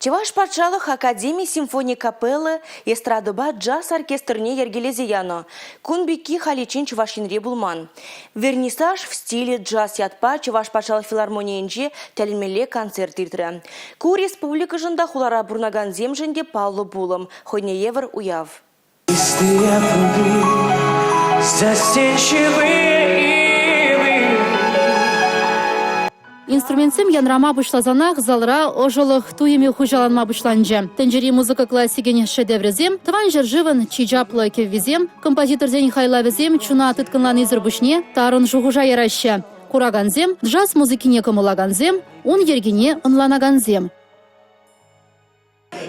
Чӑваш патшалӑх академи симфони капелли эстрадӑпа джаз оркестрне йӗркелесе янӑ. Кун пекки халиччен Чӑваш Енре пулман. Вернисаж в стиле джаз ятпа Чӑваш патшалӑх филармонийӗнче тӗлӗнмелле концерт иртрӗ. Ку республикӑшӑн та хулара пурӑнакансемшӗн те паллӑ пулӑм, хӑйне евӗр уяв. Чистые пруды, застенчивые ивы. Инструментсем янрама пуҫласанах залра ӑшӑлӑх туйӑмӗ хуҫаланма пуҫланчӗ. Тӗнчери музыка классикӗн шедеврӗсем, тӑван ҫӗршывӑн чи чаплӑ кӗввисем, композиторсен хайлавӗсем чуна тыткӑнланисӗр пуҫне тарӑн шухӑша яраҫҫӗ. Куракансем, джаз музыкине кӑмӑллакансем, ун йӗркине ӑнланакансем.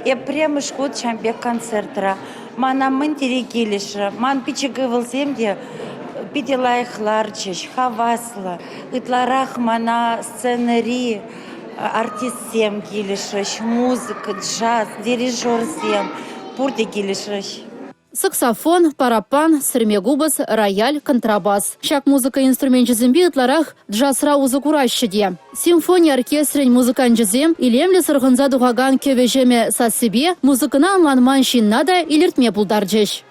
Эп пӗрремӗш хут ҫавӑн пек концертра. Мана мӗн тери килӗшрӗ. Ман пӗчӗк ывӑлсем те питӗ лайӑх ларчӗҫ, хаваслӑ. Ытларах мана сценӑри артистсем килӗшрӗҫ, музыка, джаз, дирижерсем пурте килӗшрӗҫ. Саксофон, параппан, сӗрме купӑс, рояль, контрабас. Ҫак музыка инструменчӗсемпе ытларах джазра усӑ кураҫҫӗ те. Симфони оркестрӗн музыканчӗсем илемлӗ сӑрхӑнса тухакан кӗвӗ-ҫемӗ сассипе музыкӑна ӑнланман ҫынна та илӗртме пултарчӗҫ.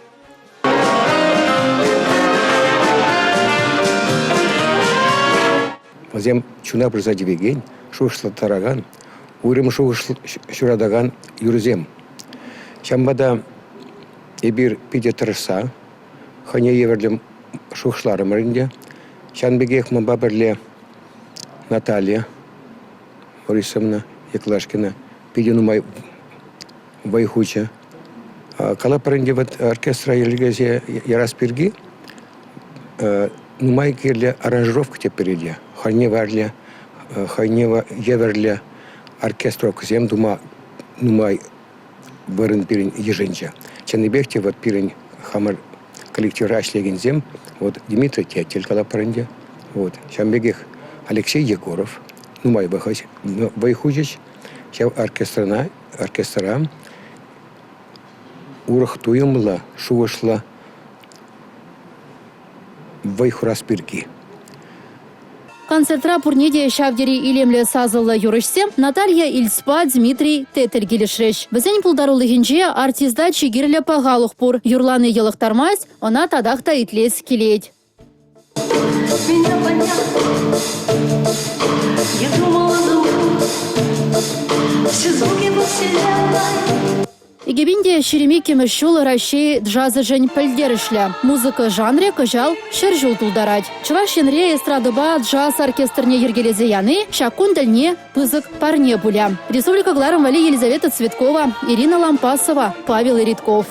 Вӗсем чуна пырса тивекен, шухӑшлаттаракан, уйрӑм шухӑш ҫуратакан юрӑсем. Ҫавӑнпа та эпир питӗ тӑрӑшса хӑйне евӗрлӗ шухӑшларӑмӑр ӗнтӗ. Ҫавӑн пекех манпа пӗрле Наталья Борисовна Еклашкина питӗ нумай вӑй хучӗ. Калӑпӑр ӗнтӗ вот оркестра йӗркелесе ярас пирки нумай кирлӗ аранжировка тепӗр те. Хӑйне варлӗ, хӑйне евӗрлӗ оркестровкӑсем тума нумай вырӑн пирӗн йышӑнчӗ. Чӑннипех те вот пирӗн хамӑр коллективра ӗҫлекенсем, вот Дмитрий Тетель калатпӑр ӗнтӗ, вот ҫавӑн пекех Алексей Егоров нумай вӑй хучӗҫ. Ҫав оркестрана, оркестра урӑх туйӑмлӑ, шухӑшлӑ вӑй хурас пирки. Концертра пурне те ҫав тери илемлӗ сасӑллӑ юрӑҫсем Наталья Ильцпа Дмитрий Тетель килӗшрӗҫ. Вӗсен пултарулӑхӗнче артиста чи кирлӗ пахалӑх пур. Юрлани йӑлӑхтармасть, ӑна татах та итлес килет. Меня понять, я думала, все звуки во вселенной. 2022 ҫул Раҫҫей джазӗшӗн пӗлтерӗшлӗ. Музыка жанрӗ кӑҫал 100 ҫул тултарать. Чӑваш Енре эстрадӑпа джаз оркестрне йӗркелесе яни ҫак кун тӗлне пысӑк парне пулӗ. Республика кӑларӑм валли Елизавета Цветкова, Ирина Лампасова, Павел Иритков.